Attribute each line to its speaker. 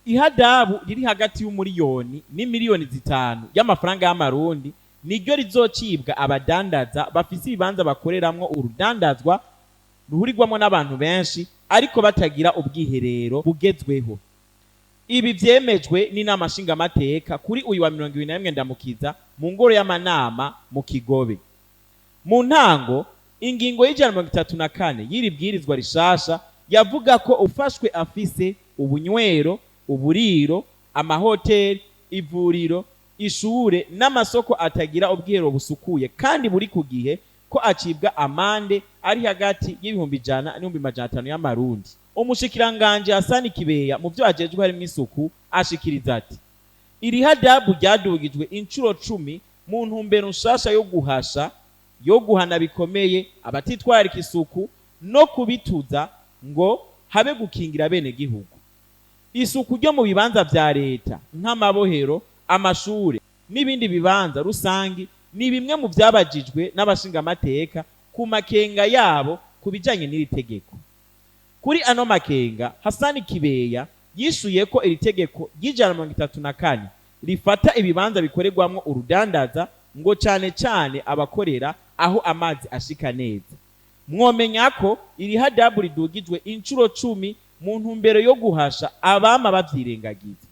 Speaker 1: Ihadabu riri hagati y'umuriyoni n'imiliyoni 5 y'amafaranga y'amarundi niryo rizocibwa abadandaza bafise ibibanza bakoreramwo urudandazwa ruhurirwamo n'abantu benshi ariko batagira ubwiherero bugezweho. Ibi vyemejwe n'inama nshingamateka kuri uyu wa 21 Ndamukiza mu ngoro y'amanama mu Kigobe. Mu ntango, ingingo y'134 y'iri bwirizwa rishasha yavuga ko ufashwe afise ubunywero, uburiro, amahoteli, ivuriro, ishure n'amasoko atagira ubwiherero busukuye kandi buri ku gihe ko acibwa amande ari hagati y'100,000 n'500,000 y'amarundi. Umushikiranganji Hasani Kibeya mu byo ajejwe harimwo isuku ashikiriza ati: "Iri hadabu ryadugijwe inshuro 10 mu ntumbero nshasha yo guhasha, yo guhana bikomeye abatitwararika isuku no kubituza ngo habe gukingira bene gihugu. Isuku ryo mu bibanza vya leta nk'amabohero, amashure n'ibindi bibanza rusangi ni bimwe mu vyabajijwe n'abashingamateka ku makenga yabo ku bijanye n'iri tegeko." Kuri ano makenga, Hasani Kibeya yishuye ko iri tegeko ry'134 rifata ibibanza bikorerwamwo urudandaza, ngo cane cane abakorera aho amazi ashika neza. Mwomenya ko iri hadabu ridugijwe inshuro 10 mu ntumbero yo guhasha abama bavyirengagiza.